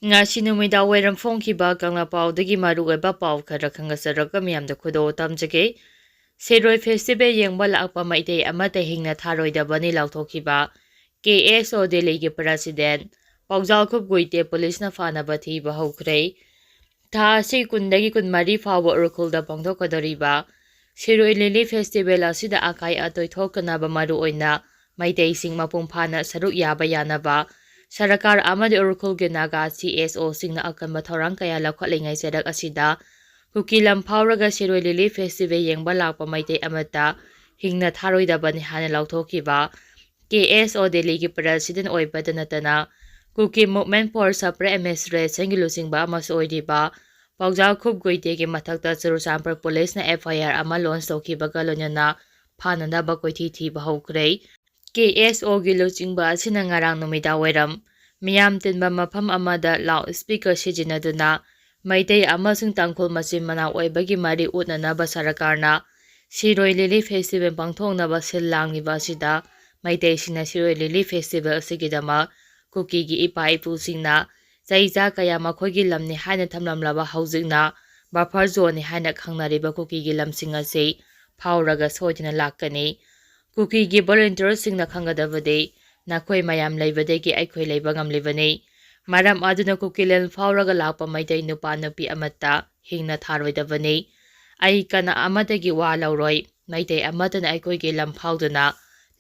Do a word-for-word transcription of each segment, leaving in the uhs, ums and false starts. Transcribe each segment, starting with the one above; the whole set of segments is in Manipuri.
ꯉꯁꯤ ꯅꯨꯃꯤꯗꯥꯡ ꯋꯥꯏꯔꯝ ꯐꯣꯡꯈꯤꯕ ꯀꯪꯂꯥꯄꯥꯎꯗꯒꯤ ꯃꯔꯨꯑꯣꯏꯕ ꯄꯥꯎ ꯈꯔ ꯈꯪꯖꯔꯒ ꯃꯤꯌꯥꯝꯗ ꯈꯨꯗꯣꯜ ꯇꯝꯖꯒꯦ꯫ ꯁꯤꯔꯣꯏ ꯐꯦꯁꯇꯤꯚꯦꯜ ꯌꯦꯡꯕ ꯂꯥꯛꯄ ꯃꯩꯇꯩ ꯑꯃꯠꯇ ꯍꯤꯡꯅ ꯊꯥꯔꯣꯏꯗꯕꯅꯤ ꯂꯥꯎꯊꯣꯛꯈꯤꯕ ꯀꯦ ꯑꯦꯁ ꯑꯣ ꯗꯦꯜꯂꯤꯒꯤ ꯄ꯭ꯔꯁꯤꯗꯦꯟ ꯄꯥꯎꯖꯥꯜꯈꯨꯞ ꯒꯨꯏꯇꯦ ꯄꯨꯂꯤꯁꯅ ꯐꯥꯅꯕ ꯊꯤꯕ ꯍꯧꯈ꯭ꯔꯦ꯫ ꯊꯥ ꯑꯁꯤ ꯀꯨꯟꯗꯒꯤ ꯀꯨꯟꯃꯔꯤ ꯐꯥꯎꯕ ꯎꯔꯈꯨꯜꯗ ꯄꯥꯡꯊꯣꯛꯀꯗꯧꯔꯤꯕ ꯁꯤꯔꯣꯏ ꯂꯤꯂꯤ ꯐꯦꯁꯇꯤꯚꯦꯜ ꯑꯁꯤꯗ ꯑꯀꯥꯏ ꯑꯇꯣꯏ ꯊꯣꯛꯇꯅꯕ ꯃꯔꯨꯑꯣꯏꯅ ꯃꯩꯇꯩꯁꯤꯡ ꯃꯄꯨꯡ ꯐꯥꯅ ꯁꯔꯨꯛ ꯌꯥꯕ ꯌꯥꯅꯕ ꯁꯔꯀꯥꯔ ꯑꯃꯗꯤ ꯎꯔꯈꯨꯜꯒꯤ ꯅꯥꯒꯥ ꯁꯤ ꯑꯦꯁ ꯑꯣꯁꯤꯡꯅ ꯑꯀꯟꯕ ꯊꯧꯔꯥꯡ ꯀꯌꯥ ꯂꯧꯈꯠꯂꯤꯉꯩ ꯆꯩꯔꯛ ꯑꯁꯤꯗ ꯀꯨꯀꯤ ꯂꯝ ꯐꯥꯎꯔꯒ ꯁꯤꯔꯣꯏ ꯂꯤꯂꯤ ꯐꯦꯁꯇꯤꯚꯦꯜ ꯌꯦꯡꯕ ꯂꯥꯛꯄ ꯃꯩꯇꯩ ꯑꯃꯠꯇ ꯍꯤꯡꯅ ꯊꯥꯔꯣꯏꯗꯕꯅꯤ ꯍꯥꯏꯅ ꯂꯥꯎꯊꯣꯛꯈꯤꯕ ꯀꯦ ꯑꯦꯁ ꯑꯣ ꯗꯦꯜꯂꯤꯒꯤ ꯄ꯭ꯔꯁꯤꯗꯦꯟ ꯑꯣꯏꯕꯗ ꯅꯠꯇꯅ ꯀꯨꯀꯤ ꯃꯨꯚꯃꯦꯟꯠ ꯐꯣꯔ ꯁꯄꯔꯦꯠ ꯑꯦꯗꯃꯤꯅꯤꯁꯇ꯭ꯔꯦꯁꯟꯒꯤ ꯂꯨꯆꯤꯡꯕ ꯑꯃꯁꯨ ꯑꯣꯏꯔꯤꯕ ꯄꯥꯎꯖꯥꯜ ꯈꯨꯞ ꯒꯨꯏꯇꯦꯒꯤ ꯃꯊꯛꯇ ꯆꯨꯔꯆꯥꯟꯄꯨꯔ ꯄꯨꯂꯤꯁꯅ ꯑꯦꯐ ꯑꯥꯏ ꯑꯥꯔ ꯑꯃ ꯂꯣꯟꯆ ꯇꯧꯈꯤꯕꯒ ꯂꯣꯏꯅꯅ ꯐꯥꯅꯅꯕ ꯀꯣꯏꯊꯤ ꯊꯤꯕ ꯍꯧꯈ꯭ꯔꯦ꯫ ꯀꯦ ꯑꯦꯁ ꯑꯣꯒꯤ ꯂꯨꯆꯤꯡꯕ ꯑꯁꯤꯅ ꯉꯔꯥꯡ ꯅꯨꯃꯤꯗꯥꯡ ꯋꯥꯏꯔꯝ ꯃꯤꯌꯥꯝ ꯇꯤꯟꯕ ꯃꯐꯝ ꯑꯃꯗ ꯂꯥꯎꯗ ꯁ꯭ꯄꯤꯀꯔ ꯁꯤꯖꯤꯟꯅꯗꯨꯅ ꯃꯩꯇꯩ ꯑꯃꯁꯨꯡ ꯇꯥꯡꯈꯨꯜ ꯃꯆꯤꯟ ꯃꯅꯥꯎ ꯑꯣꯏꯕꯒꯤ ꯃꯔꯤ ꯎꯠꯅꯅꯕ ꯁꯔꯀꯥꯔꯅ ꯁꯤꯔꯣꯏ ꯂꯤꯂꯤ ꯐꯦꯁꯇꯤꯚꯦꯜ ꯄꯥꯡꯊꯣꯛꯅꯕ ꯁꯤꯜ ꯂꯥꯡꯂꯤꯕ ꯑꯁꯤꯗ ꯃꯩꯇꯩꯁꯤꯡꯅ ꯁꯤꯔꯣꯏ ꯂꯤꯂꯤ ꯐꯦꯁꯇꯤꯚꯦꯜ ꯑꯁꯤꯒꯤꯗꯃꯛ ꯀꯨꯀꯤꯒꯤ ꯏꯄꯥ ꯏꯄꯨꯁꯤꯡꯅ ꯆꯩꯖꯥ ꯀꯌꯥ ꯃꯈꯣꯏꯒꯤ ꯂꯝꯅꯤ ꯍꯥꯏꯅ ꯊꯝꯂꯝꯂꯕ ꯍꯧꯖꯤꯛꯅ ꯕꯐꯔ ꯖꯣꯟꯅꯤ ꯍꯥꯏꯅ ꯈꯪꯅꯔꯤꯕ ꯀꯨꯀꯤꯒꯤ ꯂꯝꯁꯤꯡ ꯑꯁꯤ ꯐꯥꯎꯔꯒ ꯁꯣꯏꯗꯅ ꯂꯥꯛꯀꯅꯤ꯫ ꯀꯨꯀꯤꯒꯤ ꯚꯣꯂꯨꯟꯇꯤꯌꯔꯁꯤꯡꯅ ꯈꯪꯒꯗꯕꯗꯤ ꯅꯈꯣꯏ ꯃꯌꯥꯝ ꯂꯩꯕꯗꯒꯤ ꯑꯩꯈꯣꯏ ꯂꯩꯕ ꯉꯝꯂꯤꯕꯅꯤ꯫ ꯃꯔꯝ ꯑꯗꯨꯅ ꯀꯨꯀꯤ ꯂꯝ ꯐꯥꯎꯔꯒ ꯂꯥꯛꯄ ꯃꯩꯇꯩ ꯅꯨꯄꯥ ꯅꯨꯄꯤ ꯑꯃꯠꯇ ꯍꯤꯡꯅ ꯊꯥꯔꯣꯏꯗꯕꯅꯤ꯫ ꯑꯩ ꯀꯅꯥ ꯑꯃꯠꯇꯒꯤ ꯋꯥ ꯂꯧꯔꯣꯏ꯫ ꯃꯩꯇꯩ ꯑꯃꯠꯇꯅ ꯑꯩꯈꯣꯏꯒꯤ ꯂꯝ ꯐꯥꯎꯗꯨꯅ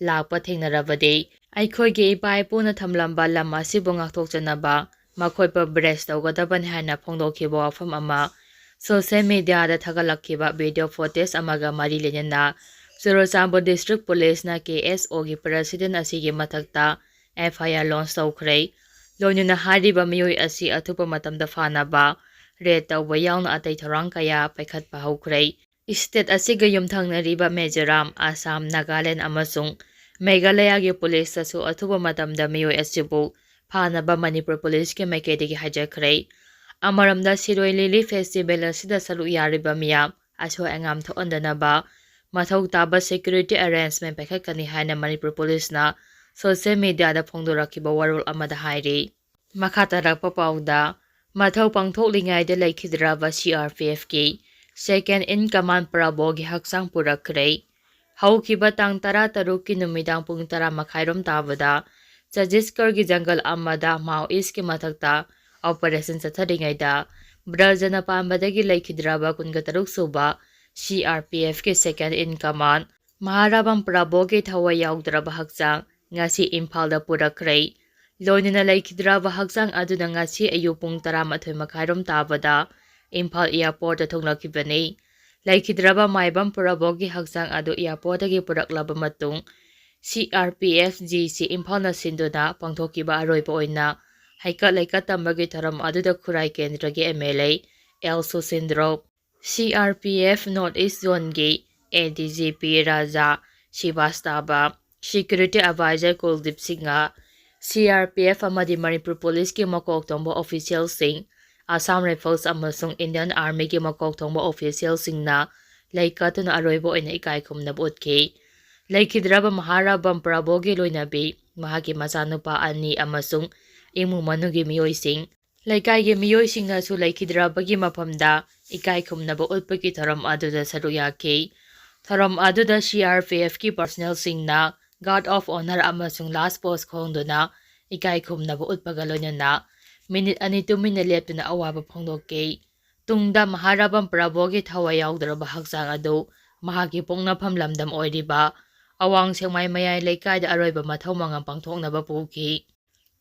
ꯂꯥꯛꯄ ꯊꯦꯡꯅꯔꯕꯗꯤ ꯑꯩꯈꯣꯏꯒꯤ ꯏꯄꯥ ꯏꯄꯨꯅ ꯊꯝꯂꯝꯕ ꯂꯝ ꯑꯁꯤꯕꯨ ꯉꯥꯛꯊꯣꯛꯆꯅꯕ ꯃꯈꯣꯏꯕꯨ ꯕ꯭ꯔꯦꯁ ꯇꯧꯒꯗꯕꯅꯤ ꯍꯥꯏꯅ ꯐꯣꯡꯗꯣꯛꯈꯤꯕ ꯋꯥꯐꯝ ꯑꯃ ꯁꯣꯁꯤꯌꯦꯜ ꯃꯤꯗꯤꯌꯥꯗ ꯊꯥꯒꯠꯂꯛꯈꯤꯕ ꯚꯤꯗꯤꯑꯣ ꯐꯨꯇꯦꯖ ꯑꯃꯒ ꯃꯔꯤ ꯂꯩꯅꯅ ꯆꯨꯔꯆꯥꯟꯄꯨꯔ ꯗꯤꯁꯇ꯭ꯔꯤꯛ ꯄꯨꯂꯤꯁꯅ ꯀꯦ ꯑꯦꯁ ꯑꯣꯒꯤ ꯄ꯭ꯔꯁꯤꯗꯦꯟ ꯑꯁꯤꯒꯤ ꯃꯊꯛꯇ ꯑꯦꯐ ꯑꯥꯏ ꯑꯥꯔ ꯂꯣꯟꯆ ꯇꯧꯈ꯭ꯔꯦ꯫ ꯂꯣꯏꯅꯅ ꯍꯥꯏꯔꯤꯕ ꯃꯤꯑꯣꯏ ꯑꯁꯤ ꯑꯊꯨꯕ ꯃꯇꯝꯗ ꯐꯥꯅꯕ ꯔꯦꯗ ꯇꯧꯕ ꯌꯥꯎꯅ ꯑꯇꯩ ꯊꯧꯔꯥꯡ ꯀꯌꯥ ꯄꯥꯏꯈꯠꯄ ꯍꯧꯈ꯭ꯔꯦ꯫ ꯁ꯭ꯇꯦꯠ ꯑꯁꯤꯒ ꯌꯨꯝꯊꯪꯅꯔꯤꯕ ꯃꯤꯖꯣꯔꯥꯝ, ꯑꯁꯥꯝ, ꯅꯥꯒꯥꯂꯦꯟ ꯑꯃꯁꯨꯡ ꯃꯦꯘꯥꯂꯌꯥꯒꯤ ꯄꯨꯂꯤꯁꯇꯁꯨ ꯑꯊꯨꯕ ꯃꯇꯝꯗ ꯃꯤꯑꯣꯏ ꯑꯁꯤꯕꯨ ꯐꯥꯅꯕ ꯃꯅꯤꯄꯨꯔ ꯄꯨꯂꯤꯁꯀꯤ ꯃꯥꯏꯀꯩꯗꯒꯤ ꯍꯥꯏꯖꯈ꯭ꯔꯦ꯫ ꯑꯃꯔꯣꯝꯗ ꯁꯤꯔꯣꯏ ꯂꯤꯂꯤ ꯐꯦꯁꯇꯤꯚꯦꯜ ꯑꯁꯤꯗ ꯁꯔꯨꯛ ꯌꯥꯔꯤꯕ ꯃꯤꯌꯥꯝ ꯑꯁꯣꯏ ꯑꯉꯥꯝ ꯊꯣꯛꯍꯟꯗꯅꯕ ꯃꯊꯧ ꯇꯥꯕ ꯁꯦꯀ꯭ꯌꯨꯔꯤꯇꯤ ꯑꯦꯔꯦꯟꯖꯃꯦꯟ ꯄꯥꯏꯈꯠꯀꯅꯤ ꯍꯥꯏꯅ ꯃꯅꯤꯄꯨꯔ ꯄꯨꯂꯤꯁꯅ ꯁꯣꯁꯤꯌꯦꯜ ꯃꯤꯗꯤꯌꯥꯗ ꯐꯣꯡꯗꯣꯔꯛꯈꯤꯕ ꯋꯥꯔꯣꯜ ꯑꯃꯗ ꯍꯥꯏꯔꯤ꯫ ꯃꯈꯥ ꯇꯥꯔꯛꯄ ꯄꯥꯎꯗ, ꯃꯊꯧ ꯄꯥꯡꯊꯣꯛꯂꯤꯉꯩꯗ ꯂꯩꯈꯤꯗ꯭ꯔꯕ C R P F ꯀꯤ second in command ꯄ꯭ꯔꯕꯣꯒꯤ ꯍꯛꯆꯥꯡ ꯄꯨꯔꯛꯈ꯭ꯔꯦ꯫ ꯍꯧꯈꯤꯕ ꯇꯥꯡ ꯇꯔꯥ ꯇꯔꯨꯛꯀꯤ ꯅꯨꯃꯤꯗꯥꯡ ꯄꯨꯡ ꯇꯔꯥ ꯃꯈꯥꯏꯔꯣꯝ ꯇꯥꯕꯗ ꯆꯇꯤꯁꯒꯔꯒꯤ ꯖꯪꯒꯜ ꯑꯃꯗ ꯃꯥꯑꯣꯏꯁꯀꯤ ꯃꯊꯛꯇ operation ꯆꯠꯊꯔꯤꯉꯩꯗ ꯕ꯭ꯔꯖꯅ ꯄꯥꯟꯕꯗꯒꯤ ꯂꯩꯈꯤꯗ꯭ꯔꯕ ꯀꯨꯟꯒ ꯇꯔꯨꯛ ꯁꯨꯕ C R P F ꯀꯤ second in command ꯃꯍꯥꯔꯥꯕꯝ ꯄ꯭ꯔꯕꯣꯒꯤ ꯊꯋꯥꯏ ꯌꯥꯎꯗ꯭ꯔꯕ ꯍꯛꯆꯥꯡ ꯉꯁꯤ ꯏꯝꯐꯥꯜꯗ ꯄꯨꯔꯛꯈ꯭ꯔꯦ꯫ ꯂꯣꯏꯅꯅ ꯂꯩꯈꯤꯗ꯭ꯔꯕ ꯍꯛꯆꯥꯡ ꯑꯗꯨꯅ ꯉꯁꯤ ꯑꯌꯨꯛ ꯄꯨꯡ ꯇꯔꯥꯃꯥꯊꯣꯏ ꯃꯈꯥꯏꯔꯣꯝ ꯇꯥꯕꯗ ꯏꯝꯐꯥꯜ airport ꯊꯨꯡꯂꯛꯈꯤꯕꯅꯤ꯫ ꯂꯩꯈꯤꯗ꯭ꯔꯕ ꯃꯥꯏꯕꯝ ꯄ꯭ꯔꯕꯣꯒꯤ ꯍꯛꯆꯥꯡ ꯑꯗꯨ airport ꯄꯨꯔꯛꯂꯕ ꯃꯇꯨꯡ, C R P F G C ꯏꯝꯐꯥꯜꯅ ꯁꯤꯟꯗꯨꯅ ꯄꯥꯡꯊꯣꯛꯈꯤꯕ ꯑꯔꯣꯏꯕ ꯑꯣꯏꯅ ꯍꯩꯀꯠ ꯂꯩꯀꯠ ꯇꯝꯕꯒꯤ ꯊꯧꯔꯝ ꯑꯗꯨꯗ ꯈꯨꯔꯥꯏ ꯀꯦꯟꯗ꯭ꯔꯒꯤ M L A L ꯁꯨꯁꯤꯟꯗ꯭ꯔꯣ, C R P F North East Zone ꯒꯤ A D G P Raja ꯁꯤꯕꯥꯁꯇꯥꯕ, Security Advisor ꯀꯨꯜꯗꯤꯞ Singh, C R P F ꯑꯃꯗꯤ ꯃꯅꯤꯄꯨꯔ ꯄꯨꯂꯤꯁꯀꯤ ꯃꯀꯣꯛ ꯊꯣꯡꯕ official ꯁꯤꯡ, Assam Rifles ꯑꯃꯁꯨꯡ Indian Army ꯒꯤ ꯃꯀꯣꯛ ꯊꯣꯡꯕ official ꯁꯤꯡꯅ ꯂꯩꯀꯠꯇꯨꯅ ꯑꯔꯣꯏꯕ ꯑꯣꯏꯅ ꯏꯀꯥꯏ ꯈꯨꯝꯅꯕ ꯎꯠꯈꯤ꯫ ꯂꯩꯈꯤꯗ꯭ꯔꯕ ꯃꯍꯥꯔꯥꯕꯝ ꯄ꯭ꯔꯕꯣꯒꯤ ꯂꯣꯏꯅꯕꯤ, ꯃꯍꯥꯛꯀꯤ ꯃꯆꯥꯅꯨꯄꯥ ꯑꯅꯤ ꯑꯃꯁꯨꯡ ꯏꯃꯨꯡ ꯃꯅꯨꯡꯒꯤ ꯃꯤꯑꯣꯏꯁꯤꯡ, ꯂꯩꯀꯥꯏꯒꯤ ꯃꯤꯑꯣꯏꯁꯤꯡꯅꯁꯨ ꯂꯩꯈꯤꯗ꯭ꯔꯕꯒꯤ ꯃꯐꯝꯗ ꯏꯀꯥꯏ ꯈꯨꯝꯅꯕ ꯎꯠꯄꯒꯤ ꯊꯧꯔꯝ ꯑꯗꯨꯗ ꯁꯔꯨꯛ ꯌꯥꯈꯤ꯫ ꯊꯧꯔꯝ ꯑꯗꯨꯗ C R P F ꯀꯤ personnel ꯁꯤꯡꯅ guard of honour ꯑꯃꯁꯨꯡ last post ꯈꯣꯡꯗꯨꯅ ꯏꯀꯥꯏ ꯈꯨꯝꯅꯕ ꯎꯠꯄꯒ ꯂꯣꯏꯅꯅ ꯃꯤꯅꯤꯠ ꯑꯅꯤ ꯇꯨꯃꯤꯟꯅ ꯂꯦꯞꯇꯨꯅ ꯑꯋꯥꯕ ꯐꯣꯡꯗꯣꯛꯈꯤ꯫ ꯇꯨꯡꯗ ꯃꯍꯥꯔꯥꯕꯝ ꯄ꯭ꯔꯕꯣꯒꯤ ꯊꯋꯥꯏ ꯌꯥꯎꯗ꯭ꯔꯕ ꯍꯛꯆꯥꯡ ꯑꯗꯨ ꯃꯍꯥꯛꯀꯤ ꯄꯣꯛꯅꯐꯝ ꯂꯝꯗꯝ ꯑꯣꯏꯔꯤꯕ ꯑꯋꯥꯡ ꯁꯦꯛꯃꯥꯏ ꯃꯌꯥꯏ ꯂꯩꯀꯥꯏꯗ ꯑꯔꯣꯏꯕ ꯃꯊꯧ ꯃꯉꯝ ꯄꯥꯡꯊꯣꯛꯅꯕ ꯄꯨꯈꯤ꯫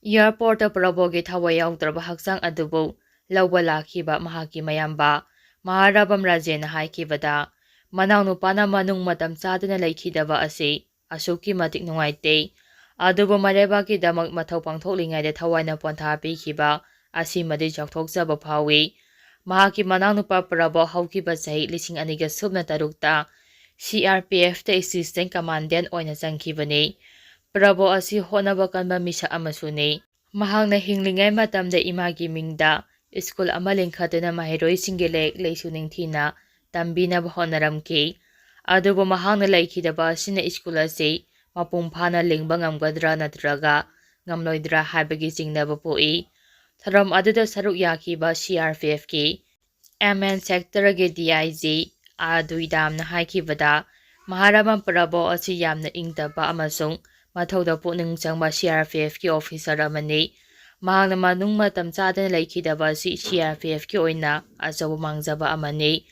Airport ꯄ꯭ꯔꯕꯣꯒꯤ ꯊꯋꯥꯏ ꯌꯥꯎꯗ꯭ꯔꯕ ꯍꯛꯆꯥꯡ ꯑꯗꯨꯕꯨ ꯂꯧꯕ ꯂꯥꯛꯈꯤꯕ ꯃꯍꯥꯛꯀꯤ ꯃꯌꯥꯝꯕ ꯃꯍꯥꯔꯥꯕꯝ ꯔꯥꯖꯦꯅ ꯍꯥꯏꯈꯤꯕꯗ, ꯃꯅꯥꯎꯅꯨꯄꯥꯅ ꯃꯅꯨꯡ ꯃꯇꯝ ꯆꯥꯗꯅ ꯂꯩꯈꯤꯗꯕ ꯑꯁꯤ ꯑꯁꯨꯛꯀꯤ ꯃꯇꯤꯛ ꯅꯨꯡꯉꯥꯏꯇꯦ꯫ ꯑꯗꯨꯕꯨ ꯃꯔꯩꯕꯥꯛꯀꯤꯗꯃꯛ ꯃꯊꯧ ꯄꯥꯡꯊꯣꯛꯂꯤꯉꯩꯗ ꯊꯋꯥꯏꯅ ꯄꯣꯟꯊꯥ ꯄꯤꯈꯤꯕ ꯑꯁꯤꯃꯗꯤ ꯆꯥꯎꯊꯣꯛꯆꯕ ꯐꯥꯎꯏ꯫ ꯃꯍꯥꯛꯀꯤ ꯃꯅꯥꯎꯅꯨꯄꯥ ꯄ꯭ꯔꯕꯣ ꯍꯧꯈꯤꯕ ꯆꯍꯤ ꯂꯤꯁꯤꯡ ꯑꯅꯤꯒ ꯁꯨꯞꯅ ꯇꯔꯨꯛꯇ C R P F ꯇ assistant commandant ꯑꯣꯏꯅ ꯆꯪꯈꯤꯕꯅꯤ꯫ ꯄ꯭ꯔꯕꯣ ꯑꯁꯤ ꯍꯣꯠꯅꯕ ꯀꯟꯕ ꯃꯤꯁꯛ ꯑꯃꯁꯨꯅꯤ꯫ ꯃꯍꯥꯛꯅ ꯍꯤꯡꯂꯤꯉꯩ ꯃꯇꯝꯗ ꯏꯃꯥꯒꯤ ꯃꯤꯡꯗ ꯁ꯭ꯀꯨꯜ ꯑꯃ ꯂꯤꯡꯈꯠꯇꯨꯅ ꯃꯍꯩꯔꯣꯏꯁꯤꯡꯒꯤ ꯂꯥꯏꯔꯤꯛ ꯂꯥꯏꯁꯨ ꯅꯤꯡꯊꯤꯅ ꯇꯝꯕꯤꯅꯕ ꯍꯣꯠꯅꯔꯝꯈꯤ꯫ ꯑꯗꯨꯕꯨ ꯃꯍꯥꯛꯅ ꯂꯩꯈꯤꯗꯕ ꯑꯁꯤꯅ ꯁ꯭ꯀꯨꯜ ꯑꯁꯤ ꯃꯄꯨꯡ ꯐꯥꯅ ꯂꯤꯡꯕ ꯉꯝꯒꯗ꯭ꯔꯥ ꯅꯠꯇ꯭ꯔꯒ ꯉꯝꯂꯣꯏꯗ꯭ꯔꯥ ꯍꯥꯏꯕꯒꯤ ꯆꯤꯡꯅꯕ ꯄꯣꯛꯏ꯫ ꯊꯧꯔꯝ ꯑꯗꯨꯗ ꯁꯔꯨꯛ ꯌꯥꯈꯤꯕ C R P F ꯀꯤ M N sector ꯒꯤ D I G ꯑꯗꯨꯏꯗꯥꯝꯅ ꯍꯥꯏꯈꯤꯕꯗ, ꯃꯍꯥꯔꯥꯃꯟ ꯄꯔꯕꯣ ꯑꯁꯤ ꯌꯥꯝꯅ ꯏꯪ ꯇꯞꯄ ꯑꯃꯁꯨꯡ ꯃꯊꯧꯗ ꯄꯨꯛꯅꯤꯡ ꯆꯪꯕ C R P F ꯀꯤ officer ꯑꯃꯅꯤ꯫ ꯃꯍꯥꯛꯅ ꯃꯅꯨꯡ ꯃꯇꯝ ꯆꯥꯗꯅ ꯂꯩꯈꯤꯗꯕ ꯑꯁꯤ C R P F ꯀꯤ ꯑꯣꯏꯅ ꯑꯆꯧꯕ ꯃꯥꯡꯖꯕ ꯑꯃꯅꯤ꯫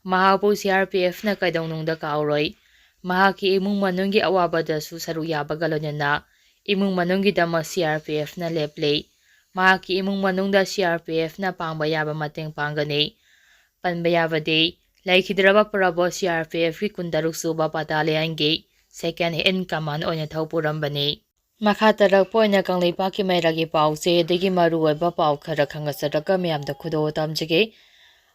ꯃꯍꯥꯛꯄꯨ C R P F ꯅ ꯀꯩꯗꯧꯅꯨꯡꯗ ꯀꯥꯎꯔꯣꯏ꯫ ꯃꯍꯥꯛꯀꯤ ꯏꯃꯨꯡ ꯃꯅꯨꯡꯒꯤ ꯑꯋꯥꯕꯗꯁꯨ ꯁꯔꯨꯛ ꯌꯥꯕꯒ ꯂꯣꯏꯅꯅ ꯏꯃꯨꯡ ꯃꯅꯨꯡꯒꯤꯗꯃꯛ C R P F ꯅ ꯂꯦꯞꯂꯤ꯫ ꯃꯍꯥꯛꯀꯤ ꯏꯃꯨꯡ ꯃꯅꯨꯡꯗ C R P F ꯅ ꯄꯥꯡꯕ ꯌꯥꯕ ꯃꯇꯦꯡ ꯄꯥꯡꯒꯅꯤ꯫ ꯄꯟꯕ ꯌꯥꯕꯗꯤ, ꯂꯩꯈꯤꯗ꯭ꯔꯕ ꯄ꯭ꯔꯕꯣ C R P F ꯀꯤ ꯀꯨꯟꯇꯔꯨꯛ ꯁꯨꯕ battalion ꯒꯤ second in command ꯑꯣꯏꯅ ꯊꯧ ꯄꯨꯔꯝꯕꯅꯤ꯫ ꯃꯈꯥ ꯇꯥꯔꯛꯄ ꯑꯣꯏꯅ ꯀꯪꯂꯩꯄꯥꯛꯀꯤ ꯃꯩꯔꯥꯒꯤ ꯄꯥꯎꯆꯦꯗꯒꯤ ꯃꯔꯨꯑꯣꯏꯕ ꯄꯥꯎ ꯈꯔ ꯈꯪꯍꯟꯖꯔꯒ ꯃꯌꯥꯝꯗ ꯈꯨꯗꯣꯜ ꯇꯝꯖꯒꯦ꯫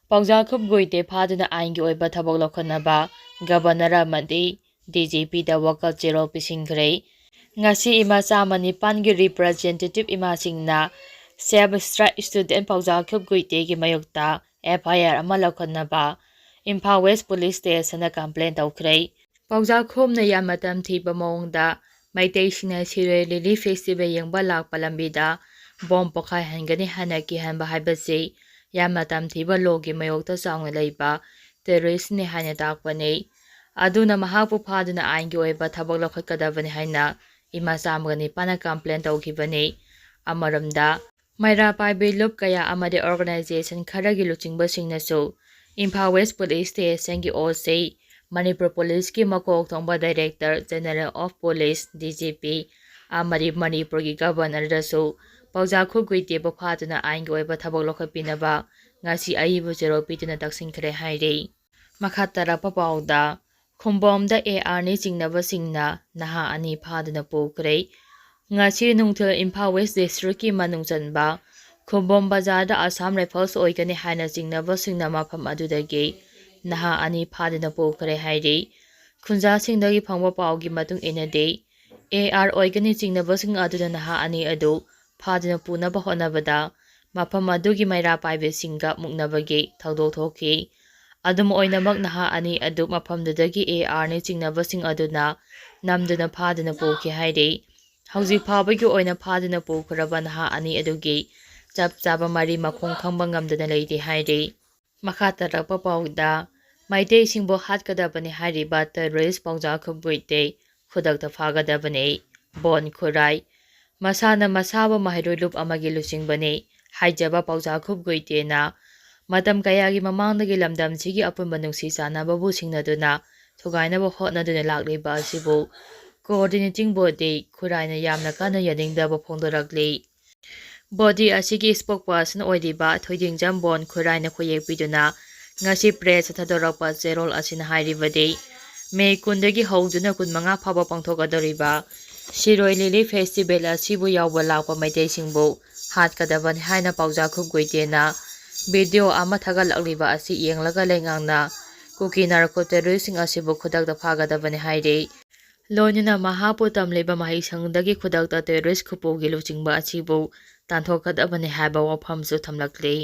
ꯄꯥꯎꯖꯥꯈꯨꯞ ꯒꯨꯏꯇꯦ ꯐꯥꯗꯨꯅ ꯑꯥꯏꯟꯒꯤ ꯑꯣꯏꯕ ꯊꯕꯛ ꯂꯧꯈꯠꯅꯕ Governor ꯑꯃꯗꯤ D G P ꯗ ꯋꯥꯀꯜ ꯆꯦꯔꯣꯜ ꯄꯤꯁꯤꯟꯈ꯭ꯔꯦ꯫ ꯉꯁꯤ ꯏꯃꯥ ꯆꯥꯝꯃ ꯅꯤꯄꯥꯟꯒꯤ representative ꯏꯃꯥꯁꯤꯡꯅ Save Strike Student ꯄꯥꯎꯖꯥꯈꯨꯞ ꯒꯨꯏꯇꯦꯒꯤ ꯃꯥꯌꯣꯛꯇ F I R ꯑꯃ ꯂꯧꯈꯠꯅꯕ ꯏꯝꯐꯥꯜ West Police Station ꯗ complaint ꯇꯧꯈ꯭ꯔꯦ꯫ ꯄꯥꯎꯖꯥꯈꯨꯞꯅ ꯌꯥꯝꯅ ꯇꯝꯊꯤꯕ ꯃꯑꯣꯡꯗ ꯃꯩꯇꯩꯁꯤꯡꯅ ꯁꯤꯔꯣꯏ ꯂꯤꯂꯤ festival ꯌꯦꯡꯕ ꯂꯥꯛꯄ ꯂꯝꯕꯤꯗ bomb ꯄꯣꯈꯥꯏꯍꯟꯒꯅꯤ ꯍꯥꯏꯅ ꯀꯤꯍꯟꯕ ꯍꯥꯏꯕꯁꯤ ꯌꯥꯝꯅ ꯇꯝꯊꯤꯕ law ꯒꯤ ꯃꯥꯌꯣꯛꯇ ꯆꯥꯎꯅ ꯂꯩꯕ terrorist ꯅꯤ ꯍꯥꯏꯅ ꯇꯥꯛꯄꯅꯤ꯫ ꯑꯗꯨꯅ ꯃꯍꯥꯛꯄꯨ ꯐꯥꯗꯨꯅ ꯑꯥꯏꯟꯒꯤ ꯑꯣꯏꯕ ꯊꯕꯛ ꯂꯧꯈꯠꯀꯗꯕꯅꯤ ꯍꯥꯏꯅ ꯏꯃꯥ ꯆꯥꯝꯃꯒ ꯅꯤꯄꯥꯟꯅ complaint ꯇꯧꯈꯤꯕꯅꯤ꯫ ꯑꯃꯔꯣꯝꯗ, ꯃꯩꯔꯥ ꯄꯥꯏꯕꯤ ꯂꯨꯞ ꯀꯌꯥ ꯑꯃꯗꯤ organization ꯈꯔꯒꯤ ꯂꯨꯆꯤꯡꯕꯁꯤꯡꯅꯁꯨ ꯏꯝꯐꯥꯜ West Police Station ꯒꯤ O C, ꯃꯅꯤꯄꯨꯔ Police ꯀꯤ ꯃꯀꯣꯛ ꯊꯣꯡꯕ Director General of Police, D G P, ꯑꯃꯗꯤ ꯃꯅꯤꯄꯨꯔꯒꯤ Governor ꯗꯁꯨ ꯄꯥꯎꯖꯥꯈꯨꯞ ꯒꯨꯏꯇꯦꯕꯨ ꯐꯥꯗꯨꯅ ꯑꯥꯏꯟꯒꯤ ꯑꯣꯏꯕ ꯊꯕꯛ ꯂꯧꯈꯠꯄꯤꯅꯕ ꯉꯁꯤ ꯑꯏꯕ ꯆꯦꯔꯣꯜ ꯄꯤꯗꯨꯅ ꯇꯛꯁꯤꯟꯈ꯭ꯔꯦ ꯍꯥꯏꯔꯤ꯫ ꯃꯈꯥ ꯇꯥꯔꯛꯄ ꯄꯥꯎꯗ, ꯈꯨꯝꯕꯣꯝꯗ A R ꯅꯤ ꯆꯤꯡꯅꯕꯁꯤꯡꯅ ꯅꯍꯥ ꯑꯅꯤ ꯐꯥꯗꯨꯅ ꯄꯨꯈ꯭ꯔꯦ꯫ ꯉꯁꯤ ꯅꯨꯡꯊꯤꯜ ꯏꯝꯐꯥꯜ West District ꯀꯤ ꯃꯅꯨꯡ ꯆꯟꯕ ꯈꯨꯝꯕꯣꯝ ꯕꯖꯥꯔꯗ Assam Rifles ꯑꯣꯏꯒꯅꯤ ꯍꯥꯏꯅ ꯆꯤꯡꯅꯕꯁꯤꯡꯅ ꯃꯐꯝ ꯑꯗꯨꯗꯒꯤ ꯅꯍꯥ ꯑꯅꯤ ꯐꯥꯗꯨꯅ ꯄꯨꯈ꯭ꯔꯦ ꯍꯥꯏꯔꯤ꯫ ꯈꯨꯟꯖꯥꯁꯤꯡꯗꯒꯤ ꯐꯪꯕ ꯄꯥꯎꯒꯤ ꯃꯇꯨꯡ ꯏꯟꯅꯗꯤ, A R ꯑꯣꯏꯒꯅꯤ ꯆꯤꯡꯅꯕꯁꯤꯡ ꯑꯗꯨꯅ ꯅꯍꯥ ꯑꯅꯤ ꯑꯗꯨ ꯐꯥꯗꯨꯅ ꯄꯨꯅꯕ ꯍꯣꯠꯅꯕꯗ ꯃꯐꯝ ꯑꯗꯨꯒꯤ ꯃꯩꯔꯥ ꯄꯥꯏꯕꯤꯁꯤꯡꯒ ꯃꯨꯛꯅꯕꯒꯤ ꯊꯧꯗꯣꯛ ꯊꯣꯛꯈꯤ꯫ ꯑꯗꯨꯝ ꯑꯣꯏꯅꯃꯛ, ꯅꯍꯥ ꯑꯅꯤ ꯑꯗꯨ ꯃꯐꯝꯗꯨꯗꯒꯤ A R ꯅꯤ ꯆꯤꯡꯅꯕꯁꯤꯡ ꯑꯗꯨꯅ ꯅꯝꯗꯨꯅ ꯐꯥꯗꯨꯅ ꯄꯨꯈꯤ ꯍꯥꯏꯔꯤ꯫ ꯍꯧꯖꯤꯛ ꯐꯥꯎꯕꯒꯤ ꯑꯣꯏꯅ ꯐꯥꯗꯨꯅ ꯄꯨꯈ꯭ꯔꯕ ꯅꯍꯥ ꯑꯅꯤ ꯑꯗꯨꯒꯤ ꯆꯞ ꯆꯥꯕ ꯃꯔꯤ ꯃꯈꯣꯡ ꯈꯪꯕ ꯉꯝꯗꯅ ꯂꯩꯔꯤ ꯍꯥꯏꯔꯤ꯫ ꯃꯈꯥ ꯇꯥꯔꯛꯄ ꯄꯥꯎꯗ, ꯃꯩꯇꯩꯁꯤꯡꯕꯨ ꯍꯥꯠꯀꯗꯕꯅꯤ ꯍꯥꯏꯔꯤꯕ terrorist ꯄꯥꯎꯖꯥ ꯈꯨꯞ ꯒꯨꯏꯇꯦ ꯈꯨꯗꯛꯇ ꯐꯥꯒꯗꯕꯅꯤ꯫ ꯕꯣꯟ ꯈꯨꯔꯥꯏ꯫ ꯃꯁꯥꯅ ꯃꯁꯥꯕꯨ ꯃꯍꯩꯔꯣꯏ ꯂꯨꯞ ꯑꯃꯒꯤ ꯂꯨꯆꯤꯡꯕꯅꯤ ꯍꯥꯏꯖꯕ ꯄꯥꯎꯖꯥ ꯈꯨꯞ ꯒꯨꯏꯇꯦꯅ ꯃꯇꯝ ꯀꯌꯥꯒꯤ ꯃꯃꯥꯡꯗꯒꯤ ꯂꯝꯗꯝꯁꯤꯒꯤ ꯑꯄꯨꯟꯕ ꯅꯨꯡꯁꯤ ꯆꯥꯟꯅꯕꯕꯨ ꯁꯤꯡꯅꯗꯨꯅ ꯊꯨꯒꯥꯏꯅꯕ ꯍꯣꯠꯅꯗꯨꯅ ꯂꯥꯛꯂꯤꯕ ꯑꯁꯤꯕꯨ coordinating body ꯈꯨꯔꯥꯏꯅ ꯌꯥꯝꯅ ꯀꯟꯅ ꯌꯥꯅꯤꯡꯗꯕ ꯐꯣꯡꯗꯣꯔꯛꯂꯤ꯫ Body ꯑꯁꯤꯒꯤ spokesperson ꯑꯣꯏꯔꯤꯕ ꯊꯣꯏꯗꯤꯡꯖꯝ ꯕꯣꯟ ꯈꯨꯔꯥꯏꯅ ꯈꯨꯌꯦꯛ ꯄꯤꯗꯨꯅ ꯉꯁꯤ press ꯊꯥꯗꯣꯔꯛꯄ ꯆꯦꯔꯣꯜ ꯑꯁꯤꯅ ꯍꯥꯏꯔꯤꯕꯗꯤ, ꯃꯦ ꯀꯨꯟꯗꯒꯤ ꯍꯧꯗꯨꯅ ꯀꯨꯟꯃꯉꯥ ꯐꯥꯎꯕ ꯄꯥꯡꯊꯣꯛꯀꯗꯧꯔꯤꯕ ꯁꯤꯔꯣꯏ ꯂꯤꯂꯤ festival ꯑꯁꯤꯕꯨ ꯌꯥꯎꯕ ꯂꯥꯛꯄ ꯃꯩꯇꯩꯁꯤꯡꯕꯨ ꯍꯥꯠꯀꯗꯕꯅꯤ ꯍꯥꯏꯅ ꯄꯥꯎꯖꯥ ꯈꯨꯞ ꯒꯨꯏꯇꯦꯅ video ꯑꯃ ꯊꯥꯒꯠꯂꯛꯂꯤꯕ ꯑꯁꯤ ꯌꯦꯡꯂꯒ ꯂꯩꯉꯥꯛꯅ ꯀꯨꯀꯤ narco terroristꯁꯤꯡ ꯑꯁꯤꯕꯨ ꯈꯨꯗꯛꯇ ꯐꯥꯒꯗꯕꯅꯤ ꯍꯥꯏꯔꯤ꯫ ꯂꯣꯏꯅꯅ ꯃꯍꯥꯛꯄꯨ ꯇꯝꯂꯤꯕ ꯃꯍꯩꯁꯪꯗꯒꯤ ꯈꯨꯗꯛꯇ terrorist ꯈꯨꯄꯨꯒꯤ ꯂꯨꯆꯤꯡꯕ ꯑꯁꯤꯕꯨ ꯇꯥꯟꯊꯣꯛꯀꯗꯕꯅꯤ ꯍꯥꯏꯕ ꯋꯥꯐꯝꯁꯨ ꯊꯝꯂꯛꯂꯤ꯫